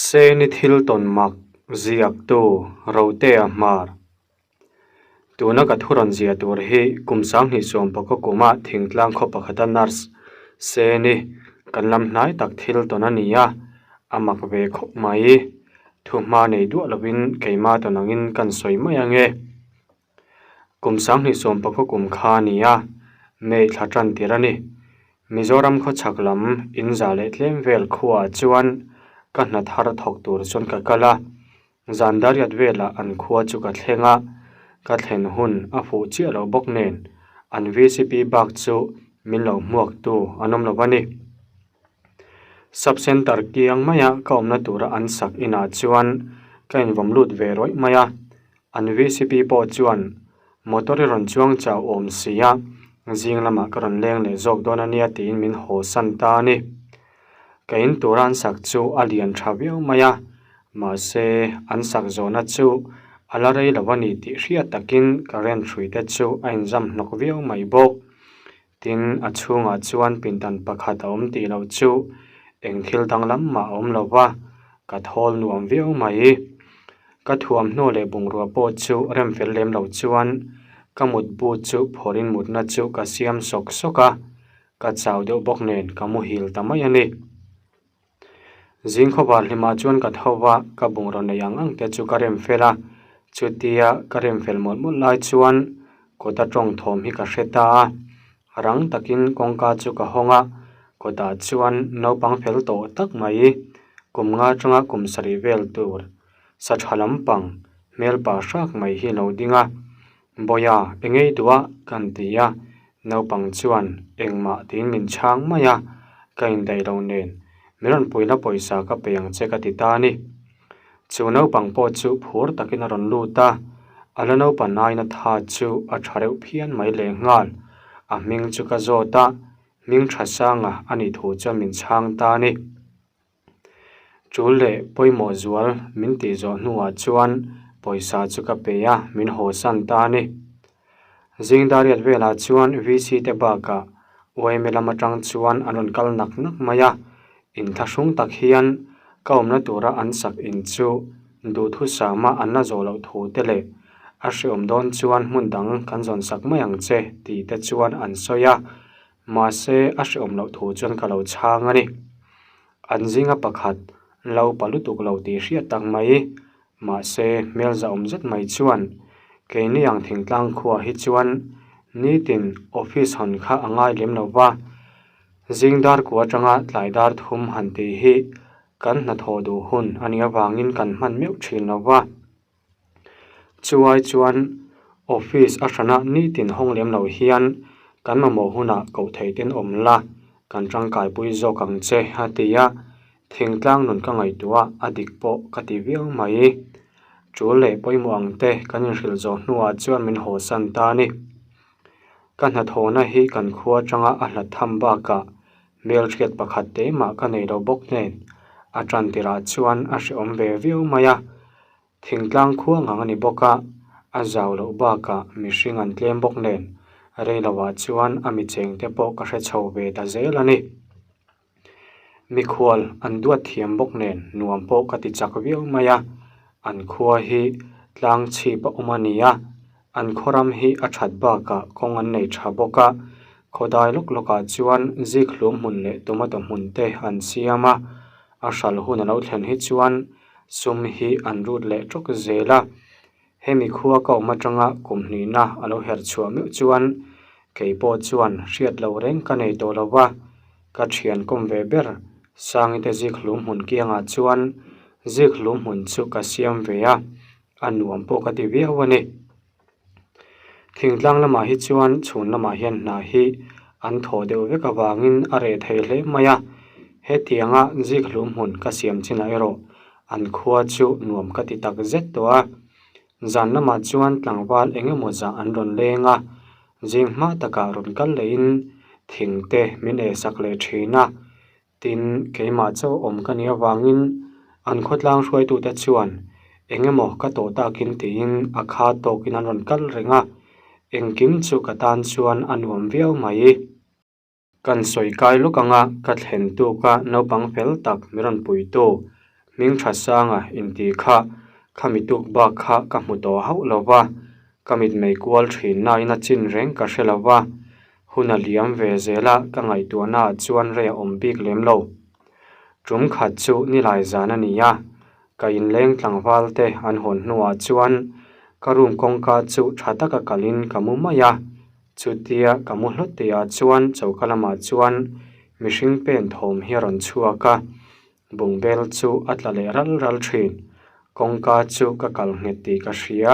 Seni thil tawn mak ziaktu Rotea Hmar. Tuna ka thu rawn zia tur hi kum 2019 kuma thingtlang khaw pakhata nurse Seni kan lam hnai tak thil tawn a ni a, a mak ve khawp mai. Thuhma nei duah lovin keimah tawn angin kan sawi mai ange. Kum 2019 kum kha a ni a, May thla tan tir a ni. Mizoram khawchhak lam in za leh tlem vel khuaah chuan ka hna thar thawk tur chuan ka kal a, zan dariat velah an khua chu ka thleng a, ka thlen hun a fuh chiah loh bawk nen an vcp bak chu min lo hmuaktu an awm lo a ni. Sub Centre kiang maia ka awmna tura an sak inah chuan ka invawm lut ve rawih mai a, An vcp pawh chuan motor i rawn chuang chau awm si a, zing lamah ka rawn leng leh zawk dawn a nia tiin min haw san ta a ni. Ka in tura an sak chu a lian tha viau mai a, mahse an sak zawhna chu a la rei lo a ni tih hriat takin current hrui te chu a inzam hnawk viau mai bawk. Tin, a chhungah chuan pindan pakhat a awm tih loh chu eng thil danglam mah a awm lo va, ka thawl nuam viau mai. Ka thuamhnaw leh bungrua pawh chu rem fel lem lo chuan ka mutbu chu phawrhin mutna chu ka siam sawk sawk a, ka chau deuh bawk nen ka muhil ta mai a ni. Zing khawvar hlimah chuan ka tho va, ka bungraw nei ang ang te chu ka rem fel a, chutia ka rem fel mawlh mawlh lai chuan kawta tawng thawm hi ka hre ta a, rang takin kawngka chu ka hawng a, kawtah chuan naupang fel tawh tak mai kum nga atanga kum sarih vel tur sa tha lampang hmel pa hrak mai hi lo ding a, Bawia engei duh a kan ti a, naupang chuan engmah tiin min chhang mai a, ka indaih lo nen min rawn puihna pawisa ka pe ang che ka ti ta a ni. Chu naupang pawh chu phur takin a rawn lut a, a la naupan aina tha chu a tha reuh phian mai lehnghal, a hming chu ka zawt a, hming tha sanga a nih thu chuan min chhang ta a ni. Tul leh pawimawh zual min tih zawh hnuah chuan pawisa chu ka pe a, min haw san ta a ni. Zing dariat velah chuan VC te bakah yma lam atang chuan an rawn kal nak nak mai a, inthlahrung tak hian ka awmna tura an sak in chu duhthusama an la zawh loh thu te leh a hreawm dawn chuan hmun dang kan zawn sak mai ang che tih te chuan an sawi a, Mahse, a hrehawm loh thu chuan ka lo chhang a ni. An zinga pakhat lo pa lutuk lo tih hriat tak mai. Mahse, hmel zahawm zet mai chuan keini ang thingtlang khuaah hi chuan nitin office hawn kha a ngai lem lo va, zing dar kua atanga tlai dar thum han tih hi kan hnathawh duh hun a nih avangin kan hman meuh thin lo va. Chuai chuan office a hrana nitin hawng lem lo hian kan mamawh hunah koh theih ten awm la, kan tangkaipui zawk ang che a ti a, thingtlang nun ka ngaihtuah a dik pawh ka ti viau mai. Tul leh pawimawh ang te kan inhrilh zawh hnuah chuan min haw san ta a ni. Ka hnathawhna hi kan khua atanga a hlat tham bakah Hmelhriat pakhat te mah ka nei lo bawk nen a tan tirah chuan a hrehawm ve viau mai a, thingtlang khua ngang a ni bawk a, a zau loh bakah mihring an tlem bawk nen rei lovah chuan a mi cheng te pawh ka hre chho ve ta zel a ni. Mikhual an duat thiam bawk nen nuam pawh ka ti chak viau mai a, an khua hi tlang chhip a awm a ni a, An khaw ram hi a that bakah kawng an nei tha bawk a, khawdai lawk lawkah chuan zik hlum hmun leh tomato hmun te an siam a, a hral hun a lo thlen hi chuan sum hi an rut leh tawk zel a. Hemi khua ka awm atanga kum hnihna a lo herh chhuah meuh chuan kei pawh chuan hriat loh reng ka nei tawh lo va, ka thian kawm ve ber Sangite zik hlum hmun kiangah chuan zik hlum hmun chu ka siam ve a. a nuam pawh ka ti viau a ni. Thingtlang lamah hi chuan chhun lamah hian hna hi an thaw deuh vek avangin a reh thei hle mai a, hetianga zik hlum hmun ka siam chinah erawh an khua chu nuam ka ti tak zet tawh a. Zan lamah chuan tlangval eng emaw zah an rawn leng a, zing hma takah rawn kal lehin thing te min eh sak leh thin a. Tin, keimah chauh awm ka nih avangin an khawtlang hruaitute chuan eng emaw ka tawh takin tiin a kha tawkin an rawn kal reng a, engkim chu ka tan chuan a nuam viau mai. Kan sawi kai lawk anga ka thlen tuka naupang fel tak mi rawn puitu. Hming tha sanga intih kha khami tuk bak kha ka hmu tawh hauh lo va, ka mitmei kual thin nain a chin reng ka hre lo va, hun a liam ve zel a ka ngaihtuahnaah chuan rei a awm bik lem lo. Tum khat chu nilai zan a ni a, ka inleng tlangval te an hawn hnuah chuan ka room kawngka chu tha taka kalin ka mu mai a, Chutia ka mu hlawt tihah chuan choka lamah chuan mihring pen thawm hi a rawn chhuak a, bungbel chu a tla leh ral ral thin. Kawngka chu ka kal nghet tih ka hria.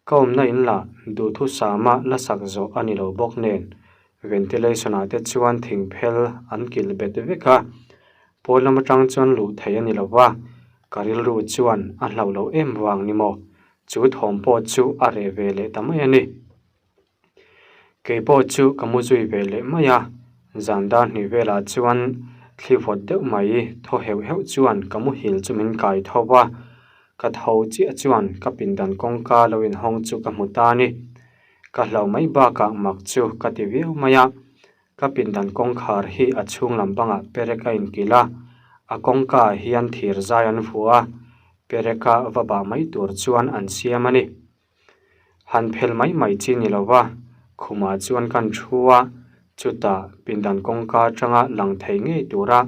Ka awmna in lah duhthusama la sak zawh a ni lo bawk nen ventilation ah te chuan thing phel an kilh bet vek a, pawn lam atang chuan luh theih a ni lo va, ka rilru chuan a hlauh loh em vang ni maw? Chu thawm pawh chu a reh ve leh ta mai a ni. Kei pawh chu ka mu zui ve leh mai a, zan dar hnih velah chuan thli vawt deuh mai thaw heuh heuh chuan ka muhil chu min kai tho va, ka tho chiah chuan ka pindan kawngka lo inhawng chu ka hmu ta a ni. Ka hlauh mai bakah mak chu ka ti viau mai a, ka pindan kawngkhar hi a chhung lam bangah perek a inkilh a, a kawngkaah hian thir zai an vuah a, pereka va bah mai tur chuan an siam a ni. Han phel mai mai chi ni lo va, khumah chuan kan thu a, chutah pindan kawngka atanga lang thei ngei tura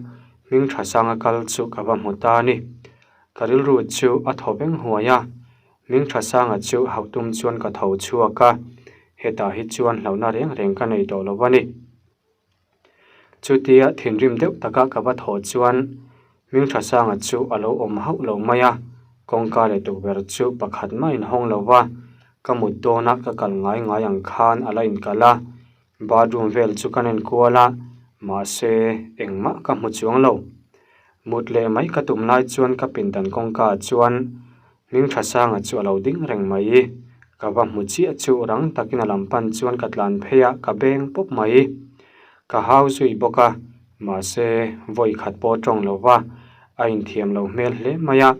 hming tha sanga kal chu ka va hmu ta a ni. Ka rilru chu a thaw veng huai a, hming tha sanga chu hauh tum chuan ka tho chhuak a, hetah hi chuan hlauhna reng reng ka nei tawh lo a ni. Chutia thinrim deuh taka ka va thawh chuan Hmingthasanga chu a lo awm hauh lo mai a, kawngka leh tukverh chu pakhat mah inhawng lo va, ka mut dawna ka kal ngai ngai ang khan a la inkalh a, bathroom vel chu ka nen kual a, mahse engmah ka hmu chuang lo. Mut leh mai ka tum lai chuan ka pindan kawngka ah chuan Hmingthasanga chu a lo ding reng mai. Ka va hmu chiah chu rang takin a lam pan chuan ka tlan phei a, ka beng pawp mai. Ka hau zui bawk a, mahse vawi khat pawh tawng lo va, a inthiam lo hmel hle mai a,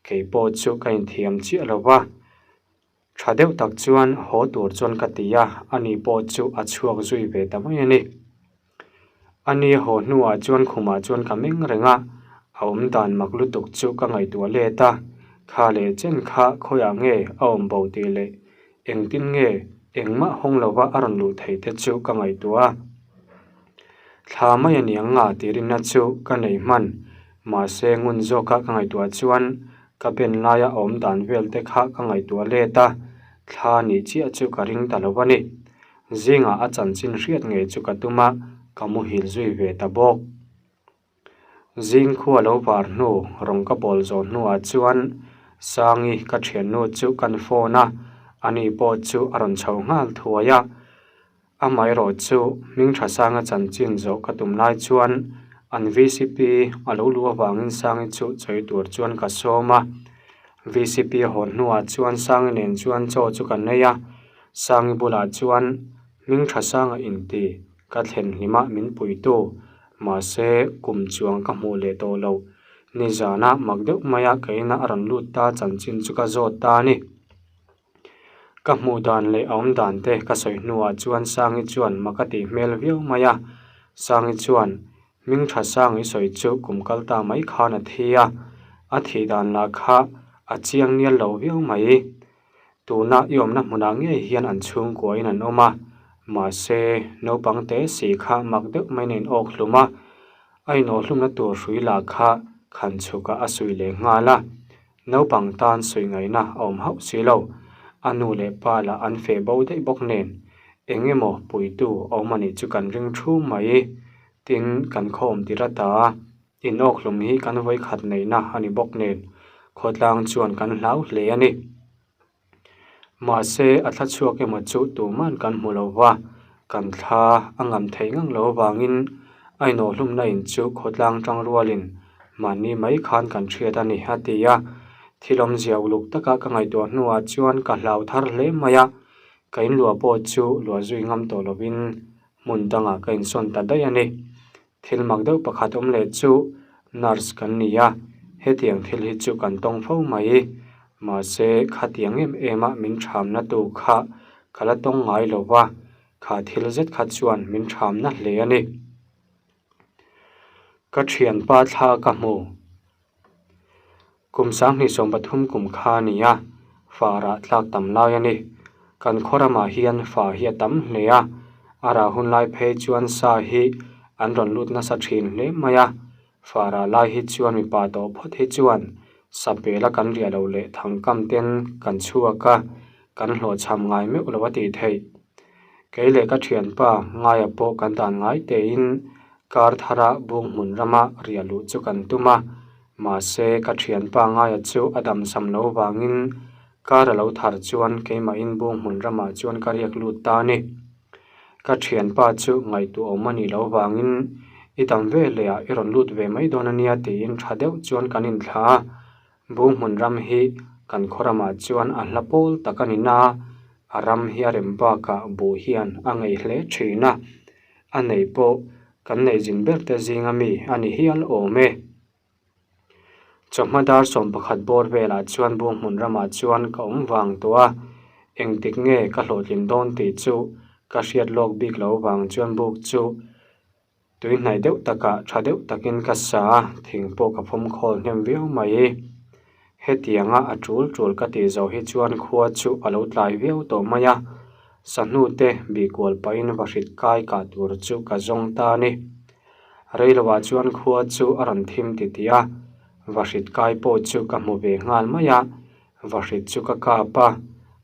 kei pawh chu ka inthiam chiah lo va. Tha deuh tak chuan haw tur chuan ka ti a, ani pawh chu a chhuak zui ve ta mai a ni. A ni haw hnuah chuan khumah chuan ka meng reng a, a awm dan mak lutuk chu ka ngaihtuah let a, kha leh chen kha khawiah nge a awm bo tih leh engtin nge engmah hawng lova a rawn luh theih te chu ka ngaihtuah a. Thla mai a niang nga tih rinna chu ka nei hman, mahse ngun zawka ka ngaihtuah chuan ka ben laia a awm dan vel te kha ka ngaihtuah let a, thla nih chiah chu ka ring ta lo a ni. Zingah a chanchin hriat ngei chu ka tum a, ka muhil zui ve ta bawk. Zing khua lo var hnu rawng ka bawl zawh hnuah chuan Sangi ka thiannu chu kan phone a, ani pawh chu a rawn chho nghal thuai a. Amaherawh chu Hmingtha Sanga chanchin zawh ka tum lai chuan an vcp a lo luh avangin Sangi chu chawi tur chuan ka sawm a. Vcp hawn hnuah chuan Sangi nen chuan chaw chu kan nei a, Sangi bulah chuan hming tha sanga inti ka thlen hlimah min puitu, mahse kum chuang ka hmuh leh tawh lo. Nizana mak deuh maia ka ina a rawn lut ta chanchin chu ka zawt ta a ni. Ka hmuh dan leh a awm dan te ka sawi hnuah chuan Sangi chuan mak a tih hmel viau mai a. Sangi chuan hming tha sang i sawi chu kum kal ta mai khan a thi a, a thih dan lah kha a chiang nial lo viau mai. Tuna i awmna hmunah ngei hian an chhungkuain an awm a, mahse naupang te si kha mak deuh maiin a inawk hlum a, a inawhhlumna tur hrui lah kha khan chhukah a suih leh nghal a, naupang tan suih ngaihna a awm hauh si lo, a nu leh pa lah an feh bo daih bawk nen eng emaw puitu a awm a nih chu kan ring thu mai, tin kan khawm tir ata. Inawkhlum hi kan vawikhat neihna a ni bawk nen khawtlang chuan kan hlau hle a ni. Mahse a thla chhuak emaw chu tuman kan hmu lo va, kan thla a ngam theih ngang lo avangin a inawhhlumna in chu khawtlang tang rualin mahni mai khan kan hriat a ni a ti a. Thil awmzia uluk taka ka ngaihtuah hnuah chuan ka hlau thar hle mai a, ka inluah pawh chu luah zui ngam tawh lovin hmun dangah ka insawn ta daih a ni. Thil mak deuh pakhat awm leh chu nurse kan ni a, hetiang thil hi chu kan tawng fo mai. Mahse khatiang em em a min thamna tu kha ka la tawng ngai lo va, kha thil zet kha chuan min thamna hle a ni. Ka thianpa thla ka hmu. Kum 2013 kum kha a ni a, fa rah tlak tam lai a ni. Kan khaw ramah hian fa hi a tam hle a, a rah hun lai phei chuan sa hi an rawn lut nasa thin hle mai a. Fa rah lai hi chuan mipa tawh phawt hi chuan sapela kan riah loh leh thangkam ten kan chhuak a, kan hlawhchham ngai meuh lo a tih theih. Kei leh ka thianpa Ngaia pawh kan dan ngai tein kar thara bung hmun rama riah luh chu kan tum a, mahse ka thianpa Ngaia chu a damsam lo vangin kar a lo thar chuan keimahin bung hmun ramah chuan ka riak lut ta a ni. Ka thianpa chu ngaihtuahawm a nih loh vangin i dam ve leh ah i rawn lut ve mai dawn a nia tiin tha deuh chuan kan inthlah a. Bung hmun ram hi kan khaw ramah chuan a hla pawl tak a ni na, a ram hi a rem bakah buh hian a ngeih hle thin a, a nei pawh kan neih zin ber te zinga mi a ni hial awm e. Chawhma dar 11 bawr velah chuan bung hmun ramah chuan ka awm vang tawh a, engtik nge ka hlawhtlin dawn tih chu ka hriat lawk bik lo vang chuan buk chu Tui hnaih deuh takah tha deuh takin ka sa a, thing pawh ka phawm khawl hnem viau mai. Hetianga a tul tul ka tih zawh hi chuan khua chu a lo tlai viau tawh mai a, sahnu te bih kual pahin va hrit kai kah tur chu ka zawng ta a ni. Reiloah chuan khua chu a rawn thim titih a, va hrit kai pawh chu ka hmu ve nghal mai a, Vahrit chu ka kap a,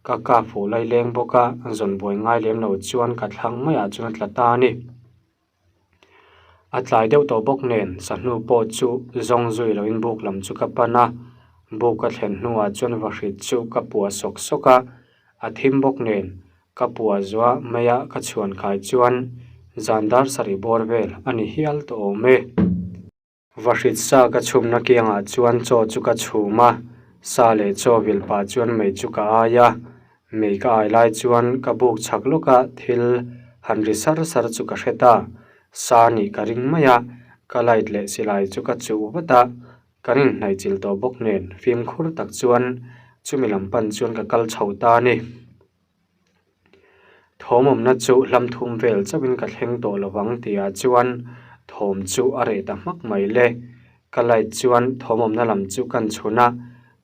ka kap fuh lai leng bawk a, zawn buai ngai lem lo chuan ka thlang maiah chuan a tla ta a ni. A tlai deuh tawh bawk nen sahnu pawh chu zawng zui loin buk lam chu ka pan a, buk ka thlen hnuah chuan vahrit chu ka puah sawk sawk a, a thim bawk nen ka puah zuah maia ka chhuan kai chuan zan dar sarih bawr vel a ni hial tawh awm e. Vahrit sa ka chhumna kiangah chuan chaw chu ka chhum a, sa leh chaw vil pah chuan mei chu ka ai a. Mei ka ai lai chuan ka buk chhak lawk a, thil han ri sar sar chu ka hre ta. Sa nih ka ring mai a, ka light leh silai chu ka chuh vat a, kan inhnaih chilh tawh bawk nen fimkhur tak chuan chumi lam pan chuan ka kal chho ta a ni. Thawmawmna chu hlam thum vel chauhin ka thleng tawh lo vang tihah chuan thawm chu a reh ta hmak mai le. Ka light chuan thawmawmna lam chu kan chhun a,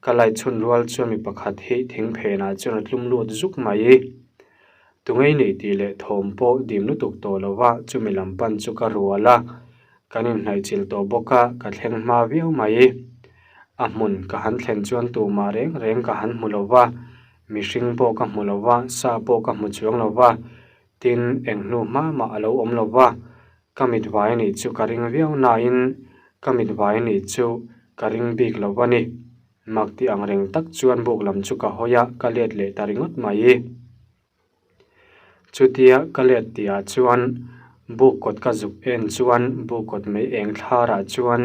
ka light chhun rual chuan mi pakhat hi thing phenah chuan a tlum lut zuk mai. Tungei nei tih leh thawm pawh dim lutuk tawh lo va chumi lam pan chu ka rual a, kan inhnaih chilh tawh bawk a, ka thleng hma viau mai. A hmun ka han thlen chuan tumah reng reng ka han hmu lo va. Mihring pawh ka hmu lo va, sa pawh ka hmu chuang lo va, tin eng hnu hma mah a lo awm lo va. Ka mit vai anih chu ka ring viau nain ka mit vai anih chu ka ring bik lo va ni. Mak tih ang reng tak chuan buk lam chu ka hawi a, ka let leh ta ringawt mai. Chutia ka let tihah chuan buk kawt ka zuk en chuan buk kawt mai eng thlarah chuan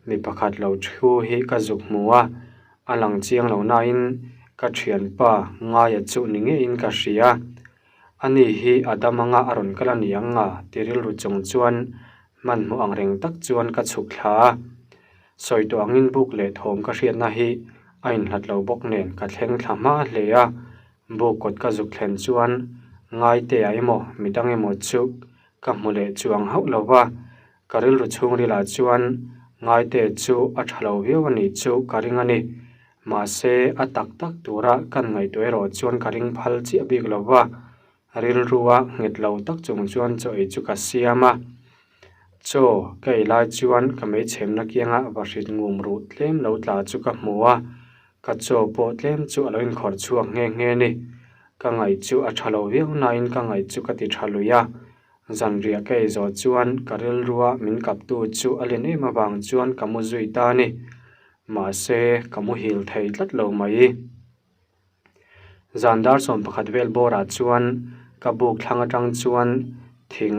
mi pakhat lo thu hi ka zuk hmu a, a lang chiang lo nain ka thianpa Ngaia chu ni ngeiin ka hria. Ani hi a dam anga a rawn kal a ni ang nga ti rilru chung chuan hmanhmawh ang reng tak chuan ka chhuk thla a. Sawi tawh angin buk leh thawm ka hriatna hi a inhlat lo bawk nen ka thleng thla hma hle a. Buk kawt ka zuk thlen chuan Ngaitea emaw midang emaw chu ka hmu leh chuang hauh lo va, ka rilru chhungrilah chuan Ngaitea chu a tha lo viau a nih chu ka ring a ni. Mahse, a tak tak tura kan ngaihtuah erawh chuan ka ring phal chiah bik lo va, rilrua nghet lo tak chung chuan chaw ei chu ka siam a. Chaw ka ei lai chuan ka meichhemna kianga vahrit ngum ruh tlem lo tla chu ka hmu a, Ka chaw pawh tlem chu a lo inkhawrh chhuak nghe nghe ni. Ka ngaih chu a tha lo viau nain ka ngaih chu ka ti tha lui a. Zanriah ka ei zawh chuan ka rilrua min kaptu chu a len em avang chuan ka mu zui ta ni. Mahse, ka muhil thei tlat lo mai. Zan dar 11 vel bawrah chuan ka buk thlang atang chuan thing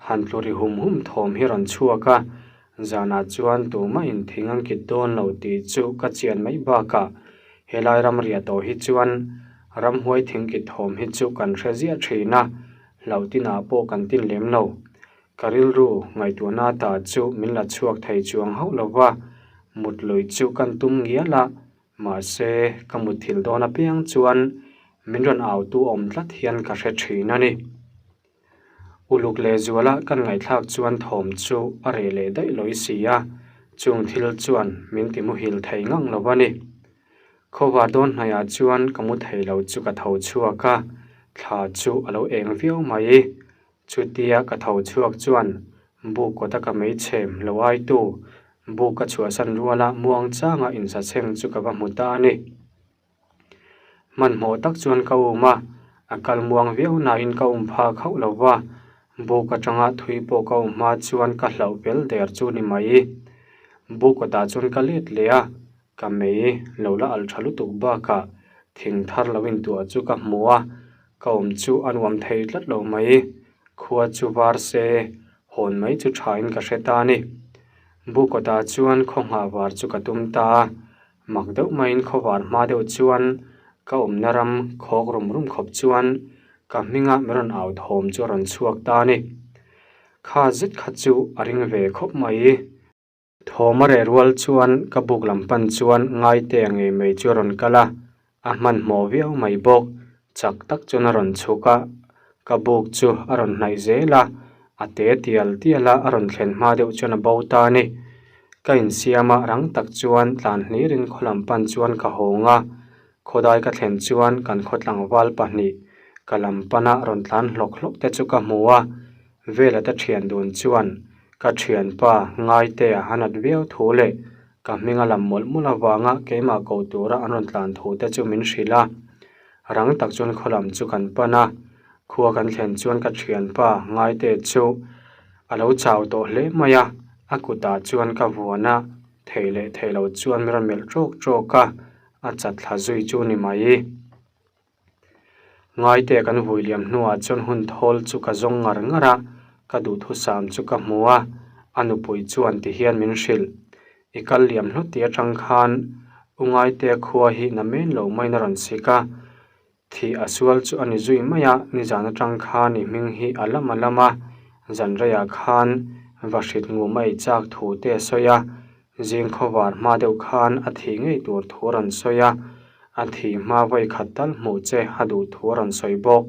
han tlu ri hum hum thawm hi rawn chhuak a. Zanah chuan tumahin thing an kit dawn lo tih chu ka chian mai bakah helai ram riah tawh hi chuan ramhuai thing kit thawm hi chu kan hre ziah thin a, hlauh tinah pawh kan tin lem lo. Ka rilru ngaihtuahna ta chu min la chhuak thei chuang hauh lo va, mut luih chu kan tum ngial a, Mahse, ka mutthilh dawn apiang chuan min rawn autu awm tlat hian ka hre thin a ni. Uluk leh zuala kan ngaihthlak chuan thawm chu a reh leh daih lawi si a. Chung thil chuan min ti muhil thei ngang lo a ni. Khawvar dawn hnaihah chuan ka mu thei lo chu ka tho chhuak a, thla chu a lo eng viau mai. Chutia ka tho chhuak chuan buk kawta ka meichhem lo aitu buk ka chhuahsan ruala muang changa insachheng chu ka va hmu ta a ni. Hmanhmawh tak chuan ka um a, a kal muang viau nain ka um phak hauh lo va, buk atanga thui pawh ka um hma chuan ka hlauh fel der chu ni mai. Buk kawtah chuan ka let leh a, ka mei lo la alh tha lutuk bakah thing thar lo intuah chu ka hmu a, ka awm chu a nuam thei tlat lo mai. Khua chu var se, hawn mai chu thain ka hre ta a ni. Buk kawtah chuan khaw nghah var chu ka tum ta a. Mak deuh maiin khawvar hma deuh chuan ka awmna ram khawk rum rum khawp chuan ka hminga min rawn au thawm chu a rawn chhuak ta a ni. Kha zet kha chu a ring ve khawp mai. Thawm a reh rual chuan ka buk lam pan chuan ngaite a ngei mai chu a rawn kal a, a hmanhmawh viau mai bawk. Chak tak chuan a rawn chhuk a, ka buk chu a rawn hnaih zel a, a te tial tial a, a rawn thlen hma deuh chuan a bo ta a ni. Ka insiam a, rang tak chuan tlan hlirin khaw lam pan chuan ka hawng a, khawdai ka thlen chuan kan khaw tlangval pahnih ka lam pana rawn tlan hlawk hlawk te chu ka hmu a, Vela te thian dun chuan ka thianpa Ngaitea a nat viau thu leh ka hminga lam mawlh mawlh avanga keimah ko tura an rawn tlan thu te chu min hrilh a. Rang tak chuan khaw lam chu kan pan a, khua kan thlen chuan ka thianpa Ngaite chu a lo chau tawh hle mai a, a kutah chuan ka vuan a, thei leh thei lo chuan min rawn melh ṭawk ṭawk a, a chat thla zui chu ni mai. Ngaite kan vui liam hnuah chuan hun thawl chu ka zawng ngar ngar a, ka duhthusam chu ka hmu a, a nupui chuan ti hian min hrilh. I kal liam hlut tih atang khan u Ngaitea khua hi na men lo maiin a rawn sik a, thih a sual chu a ni zui mai a, nizan atang khan i hming hi a lam a lam a, zan reiah khan va hrit ngum a ei chak thu te a sawi a, Zing khawvar hma deuh khan a thih ngei tur thu a rawn sawi a, a thih hma vawi khat tal hmuh che a duh thu a rawn sawi bawk.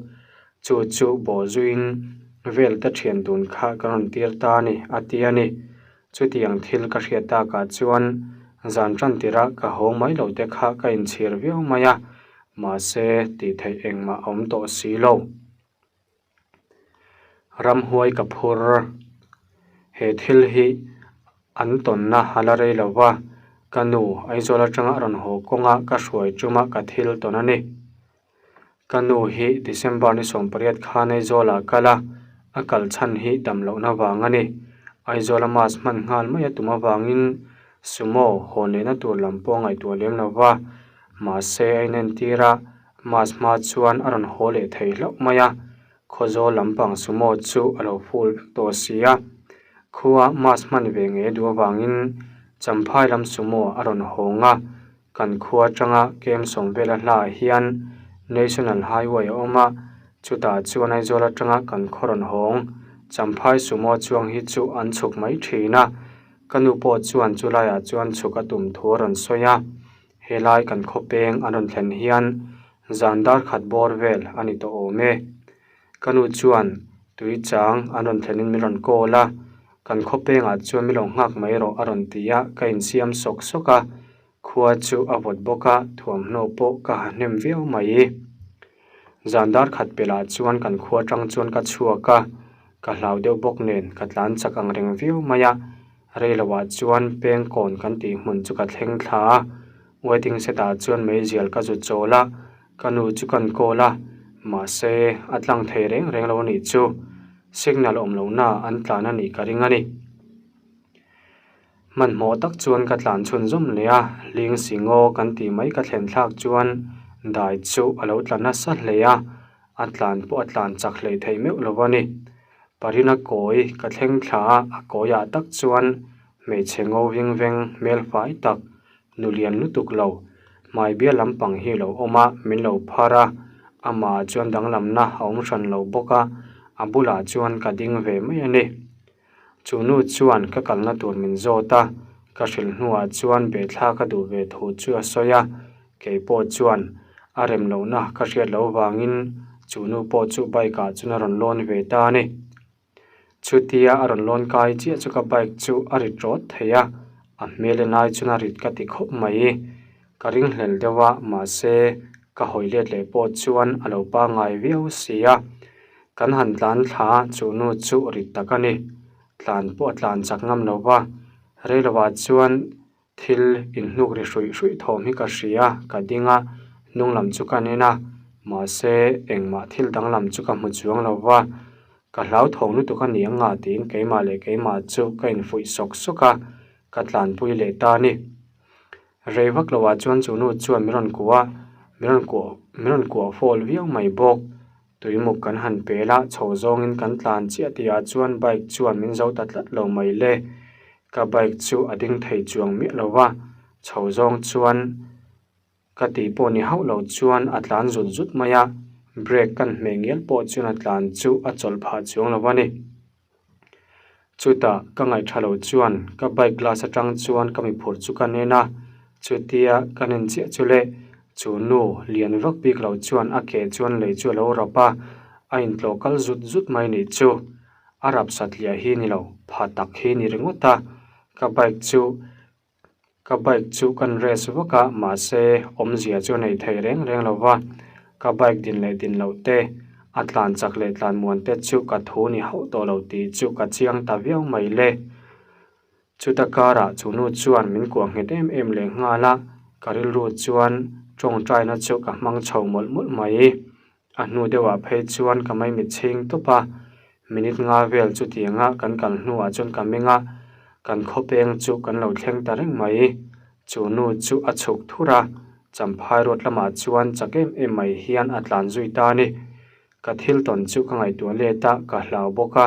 Chu chu bawhzuiin vel te thian dun kha kan rawn tir ta a ni, a ti a ni. Chutiang thil ka hriat takah chuan zan tan tirah ka haw mai lo te kha ka inchhir viau mai a, mahse tih theih engmah a awm tawh si lo. Ramhuai ka phur. He thil hi an tawnna a la rei lo va, ka nu Aizawl atanga a rawn haw kawnga ka hruai tuma ka thil tawn a ni. Ka nu hi December ni 18 khan Aizawlah a kal a, a kal chhan hi dam lohna vang a ni. Aizawla mass hman nghal mai a tum avangin Sumo hawn lehna tur lam pawh a ngaihtuah lem lo va, mahse a inentir a, Mass hma chuan a rawn haw leh thei hlauh mai a, Khawzawl lampang sumo chu a lo full vek tawh si a. Khua mass hman ve ngei duh avangin Champhai lam sumo a rawn hawng a, kan khua atanga kem sawm vela hlaah hian National Highway a awm a, chutah chuan Aizawl atanga kan khaw rawn hawng Champhai sumo chuang hi chu an chhuk mai thin a, ka nu pawh chuan chulaiah chuan chhuk a tum thu a rawn sawi a. Helai kan khaw peng an rawn thlen hian zan dar khat bawr vel a ni tawh awm e. Ka nu chuan tui chang an rawn thlenin min rawn call a, kan khaw pengah chuan min lo nghak mai rawh a rawn ti a, ka insiam sawk sawk a, khua chu a vawt bawk a, thuamhnaw pawh ka ha hnem viau mai. Zan dar khat pelh ah chuan kan khua tang chuan ka chhuak a, ka hlau deuh bawk nen ka tlan chak ang reng viau mai a, Rei loah chuan peng kawn kan tih hmun chu ka thleng thla a, waiting set ah chuan meizial ka zut chawl a, ka nu chu kan call a, mahse a tlang thei reng reng lo a nih chu, signal awm lohna an tlan a nih ka ring a ni. Hmanhmawh tak chuan ka tlan chhunzawm leh a, hling si ngaw kan tih mai ka thlen thlak chuan dai chu a lo tla nasa hle a, a tlan pawh a tlan chak hleih theih meuh lo a ni. Parina kawi ka thleng thla a, a kawiah tak chuan hmeichhe ngo ving veng hmel fai tak nu lian lutuk lo hmai bial lampang hi a lo awm a, min lo phar a, amah chuan danglamna a awm hran lo bawk a, a bulah chuan ka ding ve mai a ni. Chu nu chuan ka kalna tur min zawt a, ka hrilh hnuah chuan bethla ka duh ve thu chu a sawi a, Kei pawh chuan a rem lohna ka hriat loh vangin chu nu pawh chu bike ah chuan a rawn lawn ve ta a ni. Chutia a rawn lawn kai chiah chu ka bike chu a ri tawt thei a, A hmel en ai chuan a rit ka ti khawp mai. Ka ringhlel deuh a, mahse ka hawi let leh pawh chuan a lo pangngai viau si a. Kan han tlan thla a, chu nu chu rit tak a ni. Tlan pawh a tlan chak ngam lo va, reilovah chuan thil inhnuk ri hruih hruih thawm hi ka hria, ka ding a, hnung lam chu ka nen a, mahse engmah thil danglam chu ka hmu chuang lo va. Ka hlauthawng lutuk a ni ang a tiin keimah leh keimah chu ka infuih sawk sawk a, ka tlanpui leh ta a ni. Rei vak loah chuan chu nu chuan min rawn kuah a, min rawn kuah min rawn kuah fawl viau mai bawk. Tuimuk kan han pel a, chho zawngin kan tlan chiah tihah chuan bike chuan min zo ta tlat lo mai le. Ka bike chu a ding thei chuang miah lo va, chho zawng chuan Ka tih pawh ni hauh lo chuan a tlan zut zut mai a, brake kan hmeh ngial pawh chuan a tlan chu a chawlh phah chuang lo a ni. Chutah ka ngaihṭha lo chuan ka bike glass aṭang chuan ka mi phurh chu ka nen a, chutia ka nen chiah chu le chu nu lian vak bik lo chuan a ke chuan lei chu a lo rap a, a intlawh kal zut zut mai nih chu. A rap satliah hi ni lo, pha tak hi ni ringawt a, ka bike chu Ka bike chu kan race vak a, mahse awmzia chu a nei thei reng reng lo va, ka bike din leh din loh te, a tlan chak leh tlan muan te chu ka thu ni hauh tawh lo tih chu ka chiang ta viau mai le. Chuta karah chu nu chuan min kuah nghet em em leh nghal a, ka rilru chuan tawngtaina chu ka hmang chho mawlh mawlh mai. A hnu deuhah phei chuan ka maimit chhing tawp a, minute nga vel chutianga kan kal hnuah chuan ka meng a, kan khawpeng chu kan lo thleng ta reng mai. Chu nu chu a chhuk thur a, Champhai road lamah chuan chak em em mai hian a tlan zui ta a ni. Ka thil tawn chu ka ngaihtuah let a, ka hlau bawk a,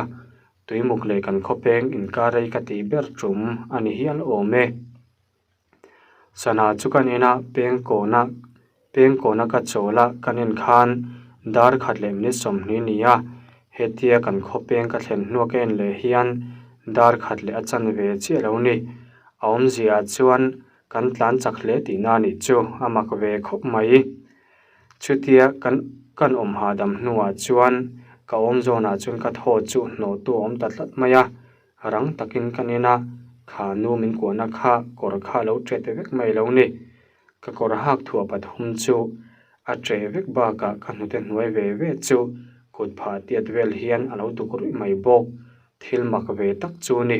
tuimuk leh kan khawpeng inkar rei ka tih ber tum a ni hial awm e. Sana chu kan en a, peng kawna peng kawna ka chawl a, kan en khan dar khat leh minute 20 ni a, hetia kan khaw peng ka thlen hnuah ka en leh hian dar khat leh a chan ve chiah lo ni. A awmzia ah chuan kan tlan chak hle tihna a nih chu a mak ve khawp mai. Chutia kan kan awm hahdam hnuah chuan ka awm zawnah chuan ka thaw chu hnawhtu a awm ta tlat mai a. Rang takin ka nen a, kha nu min kuahna kha kawr kha a lo ṭe ta vek mai lo ni. Ka kawr hak thuah pathum chu a ṭe vek bakah ka hnute hnuai ve ve chu kut phah tiat vel hian a lo duk ruih mai bawk. Thil mak ve tak chu ni.